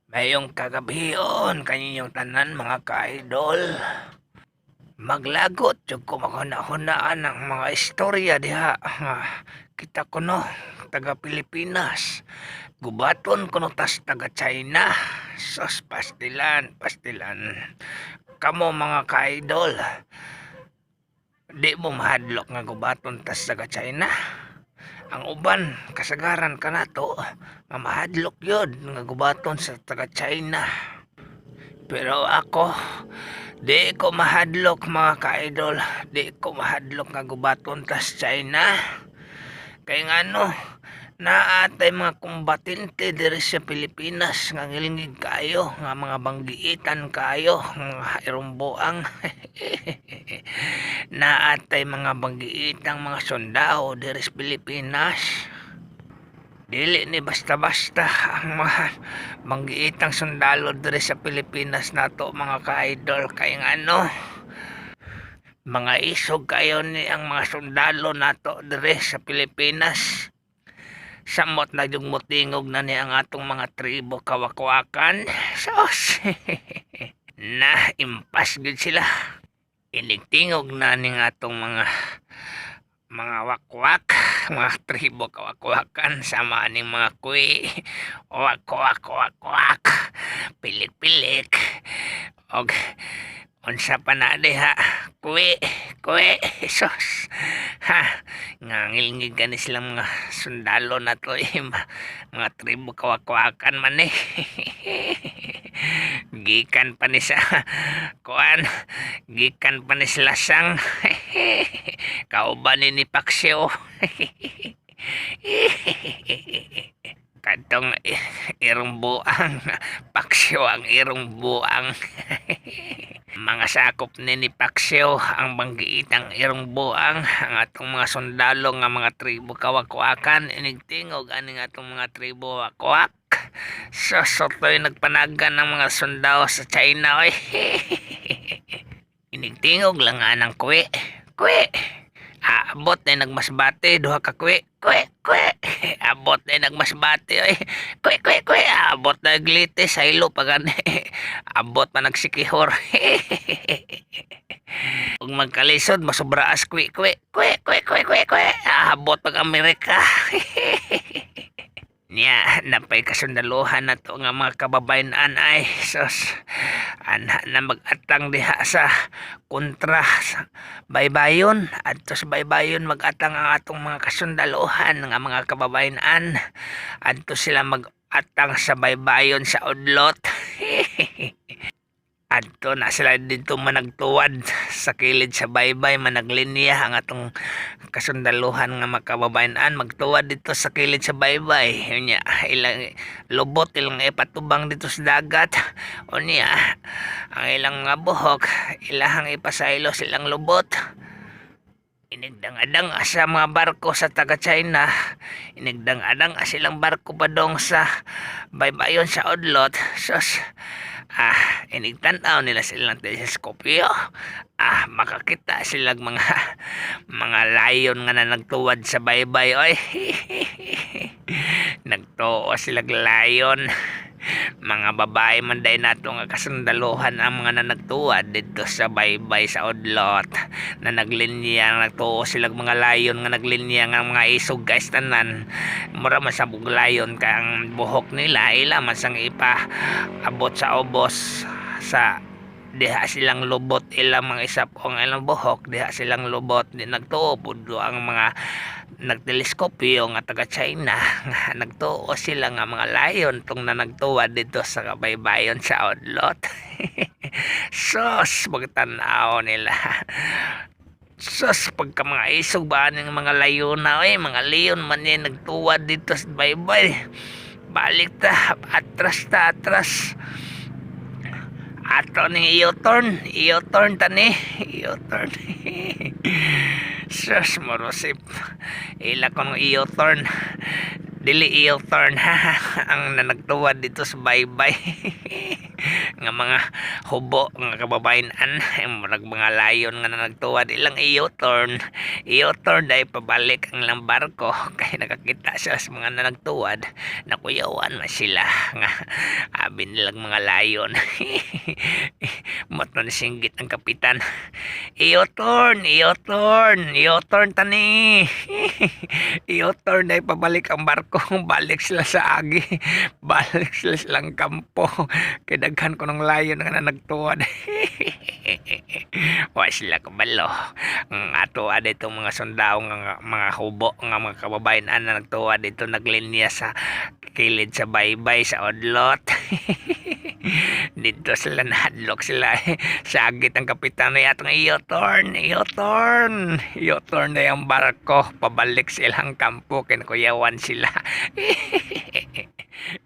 Maayong kagabhion kaninyong tanan, mga ka-idol. Maglagot jud ko maghuna-hunaan ang mga istorya diha nga kita kuno taga Pilipinas. Gubaton kuno tas taga China. Sos, pastilan, pastilan. Kamo, mga ka-idol, di mo mahadlok nga gubaton tas taga China? Ang uban kasagaran kanato nga mahadlok yun nga gubaton sa taga China. Pero ako, di ko mahadlok, mga ka-idol. Di ko mahadlok nga gubaton tas China. Kay ngano, naa tay mga kumbatinte diri sa Pilipinas nga ngilngig kayo, nga mga banggiitan kayo, mga irong buang. Naa tay mga banggiitang mga sundao diri sa Pilipinas. Dili ni basta-basta ang mga banggiitang sundalo diri sa Pilipinas nato, mga ka-idol, kay ngano, mga isog kayo ni ang mga sundalo nato diri sa Pilipinas. Samot na yung mutingog na ni ang atong mga tribo kawakwakan. Sos, na impas gud sila. Inigtingog na ning atong mga wakwak, mga tribo kawakwakan, sama aning mga kwi, wak wak wak wak, pilik-pilik, og unsa pa na diha, kwi kwi. Sos, ha, ngangilngig gani silang mga sundalo na to eh, mga tribo kawakwakan man eh. Gikan pa ni sa kuan, gikan pa ni sila sang kauban ni Pacquiao. Kadtong irong buang, Pacquiao ang irong buang. Mga sakop ni Pacquiao ang banggiitang irong buang. Ang atong mga sundalo nga mga tribo kawakwakan, inigtingog aning atong mga tribo wakwak. Sos, sotoy, nagpanagan ng mga sundalo sa China oy. Inigtingog lang anang kwe kwe. Aabot na nagmasbate, duha ka kwe kwe kwe. Abot na nagmasbate oy, kwe kwe kwe. Abot na glite sa ilo pa gani. Abot pa nagsikihor. Ug magkalisod masobraas, kwe kwe kwe kwe kwe kwe kwe. Abot pag Amerika. Niya, napay kasundaluhan na to nga mga kababayan ay sos, ana na mag-atang diha sa kontra sa baybayon. Adto sa baybayon mag-atang ang atong mga kasundaluhan nga mga kababayan. Adto sila mag-atang sa baybayon sa udlot. Adto na sila dito managtuwad sa kilid sa baybay, managlinya ang atong kasundaluhan nga mga kababayan, magtuwad dito sa kilid sa baybay. Unya ilang lubot ilang ipatubang dito sa dagat. Unya ang ilang mga buhok ilahang ipasaylo silang lubot. Inigdang-adang sa mga barko sa taga China, inigdang-adang silang barko padong sa baybayon sa udlot. Sos, inigtan-aw nila silang teleskopyo. Makakita silang mga lion nga na nagtuwad sa baybay oy. Nagtuo silang lion. Mga babae man day nato nga kasundaluhan ang mga nanagtuwad dito sa baybay sa udlot na naglinya. Nagtuo silang mga lion nga naglinya nga mga isog guys tanan. Mura man sa lion kay ang buhok nila ila man sang ipa abot sa ubos sa diha silang lubot, ilang mga isap ang ilang buhok diha silang lubot. Di nagtuo pud ang mga nagteleskopyo nga taga China nga nagtuo sila nga mga lion tong na nagtuwa dito sa baybayon sa udlot. Sos, pagtan-aw nila, sus, pagka mga isog ba ng mga layona oy, mga leon man yan nagtuwa dito sa baybay. Balik ta, atras ta, atras. Ato ning U-turn, U-turn ta ni, U-turn. Sus, morosip. Ila kong U-turn. Dili U-turn ha, ang nanagtuwa dito sa baybay. Nga mga hubo nga kababayen-an, murag mga layon nga nagtuwad, ilang i-U-turn. I-U-turn dahil pabalik ang ilang barko kay nakakita sila sa mga nanagtuwad. Nakuyawan man sila nga abi nilang mga layon. Mao to nisinggit ang kapitan. "I-U-turn, I-U-turn, I-U-turn tani." I-U-turn dahil pabalik ang barko. Balik sila sa agi. Balik sila silang kampo. Kay daghan ko ng layon nga nagtuwad. Wa sila kabalo. Ang ato dito mga sundao nga mga hubo nga mga kababayen na nagtuwad dito, naglinya sa kilid sa baybay sa udlot. Dito sila nahadlok sila. Sagit ang kapitan na atong i-U-turn, I-U-turn. I-U-turn na yung barko. Pabalik silang kampo. Kinakuyawan sila.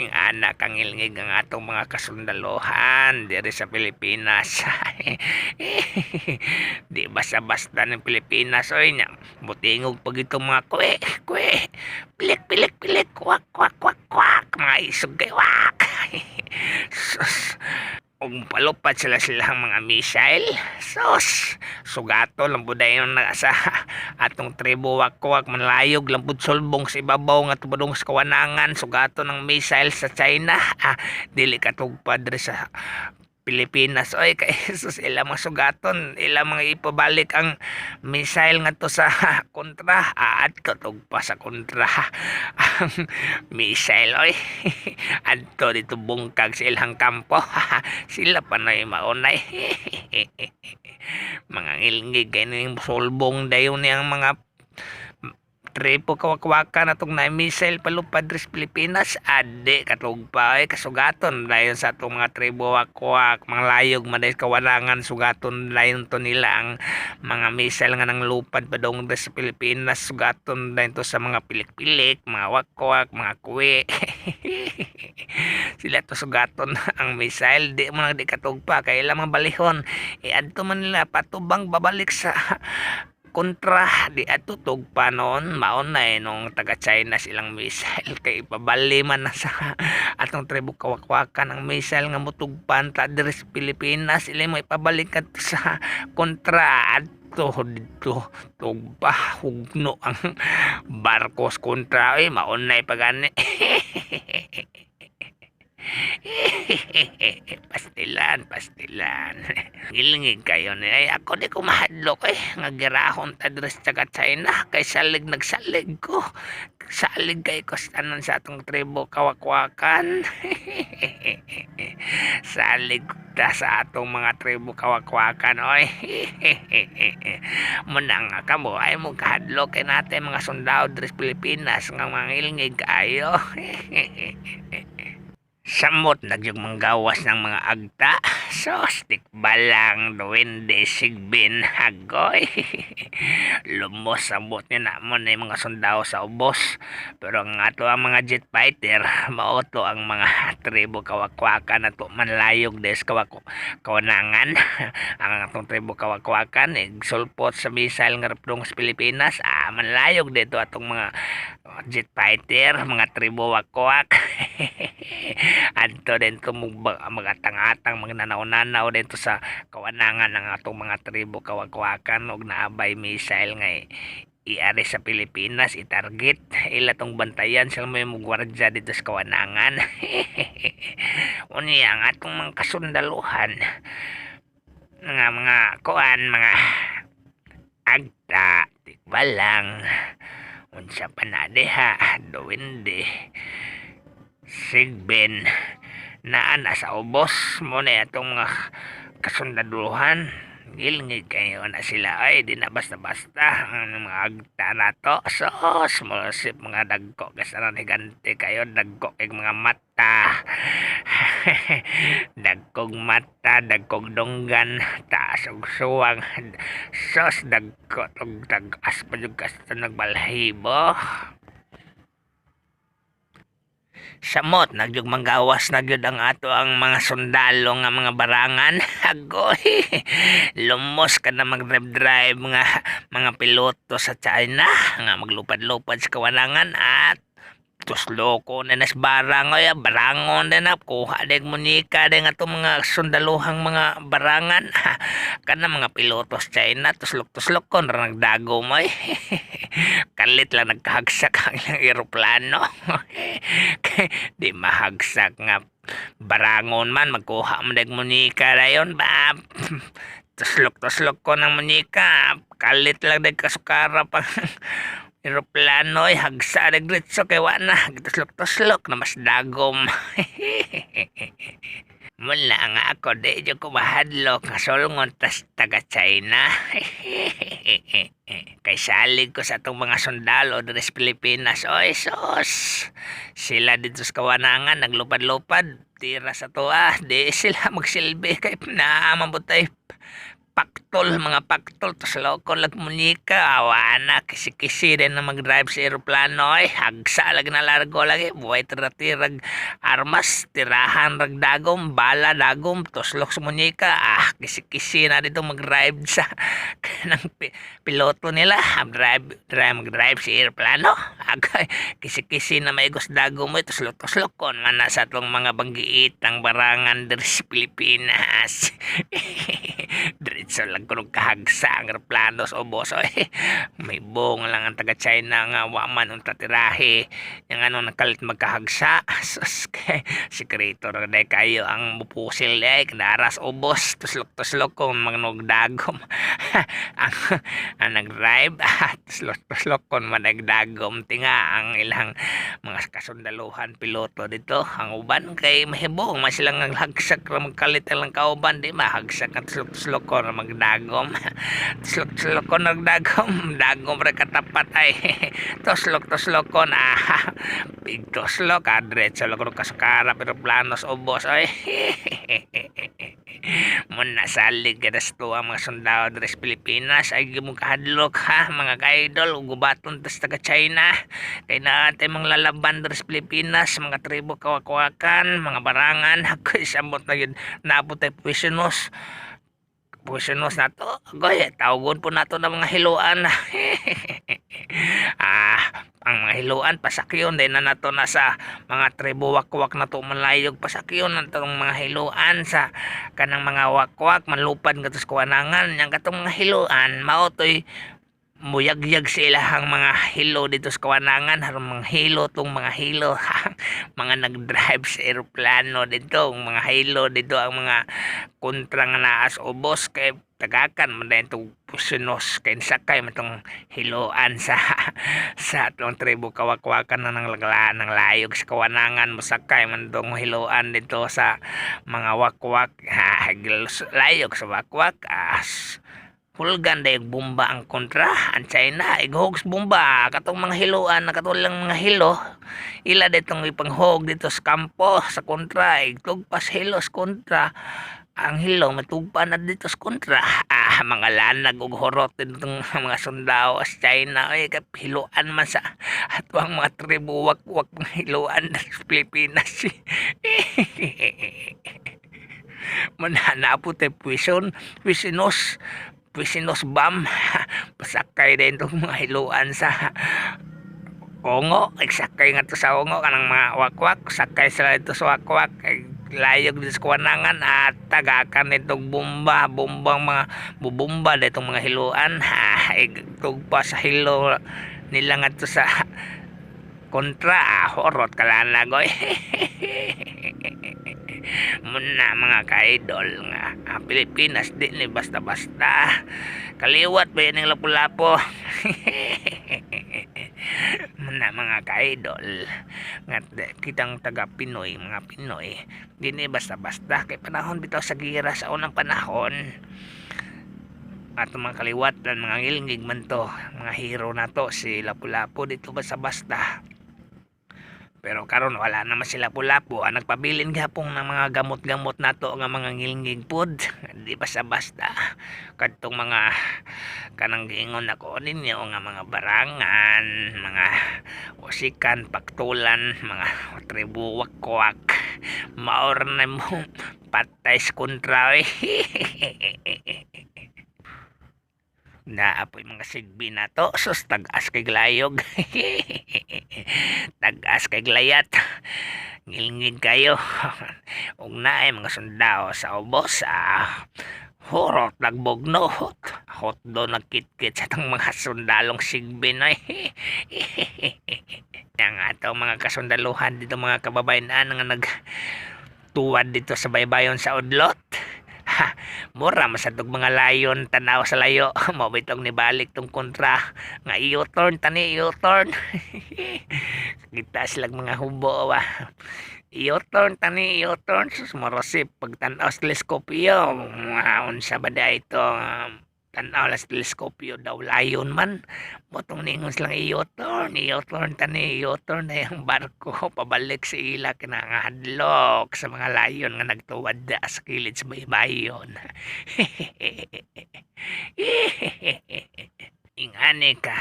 Yung anak ang ilngig ang atong mga kasundaluhan diri sa Pilipinas. Di basta-basta ng Pilipinas oy nya. Butingog pag itong mga kwe, kwe. Pilik, pilik, pilik, kwak, kwak, kwak, kwak. Mga isog kay wak. Sus. Ug palupad sila silang mga missile. Sus. Sugato lang pud dayon na sa atong tribo wakwak, manlayog lang pud sulbong sa ibabaw nga tubadong sa kawanangan, sugato ng missile sa China. Ah, dili katugpad diri sa Pilipinas oy, kay sus, ilang mga sugaton, ilang mga ipabalik ang missile ngadto sa kontra. Adto tugpa sa kontra ang missile oy. Adto dito bungkag sa ilang kampo, sila pa na maunay. Mga ngilngig kay ning sulbong dayon niyang mga tribo kawakwakan atong na missile palupad diri sa Pilipinas. Ade katugpa ay kasugaton dayon sa atong mga tribo wakwak, mga layog man dahil kawarangan, sugaton dayon to nila ang mga missile nga nang lupad padung diri sa Pilipinas. Sugaton dayon to sa mga pilik-pilik, mga wakwak, mga kuwi. Sila to sugaton ang missile. Di mo nang di katugpa kay ilang mga balihon e adto man nila patubang babalik sa kontra, di adto tugpa noon. Maon na eh nung taga China silang missile kay ipabali man na sa atong tribo kawakwakan ang missile nga mutugpan ta diri sa Pilipinas, ila mo ipabalik kadto sa kontra, adto dito tugpa, hugno ang barkos kontra eh. Maon na pagani. Pastilan, pastilan. Gilingig kayo ni. Ay, ako di ko mahadlok eh. Nga girahon ta diri sa taga China. Kay salig nagsalig ko. Salig kay ko sa tanan sa atong tribo kawakwakan. Salig ta sa atong mga tribo kawakwakan oy. Muna nga kamo ay mo kahadlok kay natin mga sundao diri sa Pilipinas nga mga ilngig kaayo. Samot nagyug manggawas ng mga agta. Sos, tikbalang, duwende, sigbin, hagoy. Lumos samot niya na mo na yung mga sundao sa ubos. Pero ang ato ang mga jet fighter, mao to ang mga tribo kawakwakan na to manlayog des kawako kawanangan. Ang atong tribo kawakwakan, sulpot sa missile nga repdong sa Pilipinas, ah, manlayog dito atong mga jet fighter, mga tribo wakwak. Adto din to magatang-atang, magnanaw-nanaw dito sa kawanangan ng atong mga tribo kawakwakan og naabay missile nga iari sa Pilipinas, i-target ila tong bantayan, sila may gwardiya dito sa kawanangan. Unya ang atong mga kasundaluhan nga mga kuan, mga agta, tikbalang, unsa pa na diha, duwende, sigbin, naa na sa ubos mo na atong mga kasundaluhan. Gilngig kayo na sila ay di na basta-basta ang mga agta na to. Sos mosip mga dagko kasaran, higante kayo, dagko kay mga mata, dagkog mata, dagkog dunggan, taas og suwang. Sos, dagko og tag-as pa jud kasta nagbalhibo. Samot nagyug manggawas na gyud ang ato ang mga sundalo nga mga barangan. Agoy, lumos ka na mag-drive drive mga mga piloto sa China nga maglupad-lupad sa kawanangan at Tusloko na nas barang oy, barangon na na kuha deg munika deg ato mga sundaluhang mga barangan kana mga pilotos China, tuslok-tuslok kon ra nagdagom oy. Kalit lang nagkahagsak ang ilang eroplano. Kay di mahagsak nga barangon man, magkuha mo deg munika dayon ba, tuslok-tuslok ko ng munika, kalit lang deg kasukara pang eroplano ay hagsa diretso kay wa na gituslok-tuslok na mas dagom. Mula nga ako di jud ko mahadlok nga sulngon tas taga China. Kay salig ko sa atong mga sundalo diri sa Pilipinas. Oy sus. Sila dito sa kawanangan naglupad-lupad tira sa tuwa, di sila magsilbi kay naa man tay paktol, mga paktol, tuslokon lag munika, awa na kisi-kisi din na mag-drive sa eroplano ay hagsa lag na largo lagi buhay tira-tirag armas, tirahan rag dagom, bala dagom, tuslok sa munika, ah, kisi-kisi na dito mag-drive sa kanang piloto nila, drive drive mag-drive sa eroplano. Agay kisi-kisi na maigos dagom mo, tuslok-tuslok kon man na sa atong mga banggiitang barangan diri sa Pilipinas. Diretso lang kuno kahagsa ang eroplano sa ubos oy. May buong lang ang taga China nga wa man unta tirahe yang ano nakalit magkahagsa. Sus, kay sikreto ra day kayo ang mupusil day kadaras ubos, tuslok-tuslok kung magnugdagom ang nag-drive, tuslok-tuslok kon managdagom tinga ang ilang mga kasundaluhan piloto dito. Ang uban kay mahibong man silang ang hagsak ra magkalit ang kauban, di mahagsak ang tuslok-tuslok kon magdagom, tuslok-tuslok kon nagdagom, dagom ra katapat ay tuslok-tuslok kon, ah, big tuslok, ah, diretso lang kuno kasukara pero planos ubos ay. Muna salig kada sa tuwa mga sundalo diri sa Pilipinas ay gimong kahadlok ha mga ka-idol ug gubaton tas taga China kay naa tay mga lalaban diri sa Pilipinas, mga tribo kawakwakan, mga barangan. Ako'y samot na yun naabot tay poisonous, poisonous na to. Agoy, tawagon po nato ng mga hiluan. Ah, ang mga hiluan pasakyon din na nato na sa mga tribo wakwak na to malayog, pasakyon na tong mga hiluan sa kanang mga wakwak manlupad ngadto sa kuwanangan. Yang katong mga hiluan mao toy muyagyag sa ilahang mga hilo dito sa kawanangan harong mga hilo tong mga hilo, mga nag-drive sa eroplano dito, ang mga hilo dito ang mga kontra nga naa sa ubos kay tagakan man dayon tong poisonous kay sakay man tong hiloan sa sa atong tribo kawakwakan na nang laglaan ng layog sa kawanangan, mosakay man tong hiloan dito sa mga wakwak, ha, layog sa wakwak, as hulgan dayog bomba ang kontra ang China, ighog sa bomba katong mga hiloan na katong mga hilo ila ditong ipanghog dito sa kampo sa kontra, igtugpas hilo sa kontra, ang hilo matugpa na dito sa kontra, ah, mga lanag ug horot ditong mga sundao sa China ay kay hiloan man sa atuang mga tribo wakwak, mga hiloan sa Pilipinas. Manana po tay poison, poisonous, poisonous bomb, pasakay din itong mga hiluan sa Ongo, igsakay nga to sa Ongo kanang mga wakwak, sakay sila dito sa wakwak, ay layog dito sa kuwanangan at tagakan nitong bomba, bombang mga bubomba ditong mga hiluan, ha, igtugpa sa hilo nila nga to sa kontra, ah, horot kalanag oy. Muna mga ka-idol nga ang Pilipinas di ni basta-basta, kaliwat ba yan ang Lapu-Lapu. Muna mga ka-idol nga kitang taga Pinoy, mga Pinoy, di ni basta-basta kay panahon bitaw sa gira sa unang panahon at mga kaliwat ng mga ngilngig man to, mga hero na to si Lapu-Lapu dito basta-basta. Pero karon wala naman sila Lapu-Lapu. Ang nagpabilin gihapon ng mga gamot-gamot nato nga mga ngilngig pod. Di basta-basta. Kadtong mga kanang giingon ako ninyo nga mga barangan, mga usikan, paktulan, mga tribo wakwak. Maor na mo patay sa kontra eh. Naa poy mga sigbi nato. Sus, tag-as kay glayog. Tag-as kay glayat. Ngilngig kayo. Ug naay mga sundao sa ubos, ah. Hurot nagbugno. Hot. Hot do nagkitkit sa atong mga sundalong sigbi na. Ang atong mga kasundaluhan dito, mga kababayan, nga nag tuwad dito sa baybayon sa udlot. Ha, mura masadog mga layon tanaw sa layo. Mao bitong nibalik tong kontra nga U-turn tani, U-turn. Kita silang mga hubo ba. U-turn tani, U-turn. Sus, marasip pagtanaw sa teleskopyo. Mga unsa ba da ito? Tanaw sa teleskopyo daw layon man. Motong ningon silang U-turn, U-turn tani, U-turn na yung barko pabalik sa ila kinangahadlok sa mga layon nga nagtuwad da sa kilid sa baybayon. Ingani ka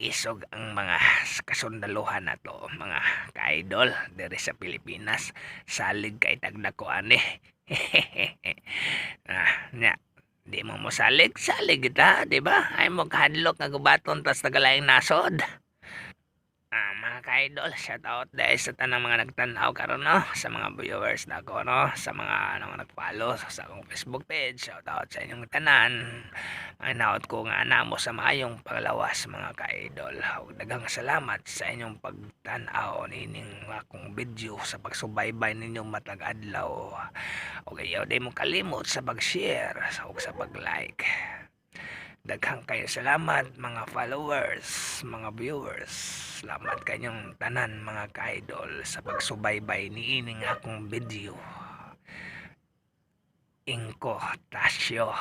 isog ang mga kasundaluhan nato, mga ka-idol, diri sa Pilipinas. Salig kay tagdako ani. Ah, nya di mo mosalig, salig kita, di ba? Ay mo kahadlok nga gubaton tas tagalaing nasod. Ah, mga ka-idol, shout out dahil sa tanang mga nagtanaw karon, no, sa mga viewers na ako, no, sa mga ano, nag-follow sa akong Facebook page, shout out sa inyong tanan. Ang naot ko nga namo sa maayong paglawas, mga ka-idol. Ug daghang salamat sa inyong pagtan-aw nining akong video, sa pagsubaybay ninyo matag adlaw. Ug ayaw day mo kalimot sa pag-share ug sa pag-like. Daghang kayo salamat, mga followers, mga viewers. Salamat kanyong tanan, mga ka-idol, sa pagsubaybay niining akong video. Ingko Tasyo.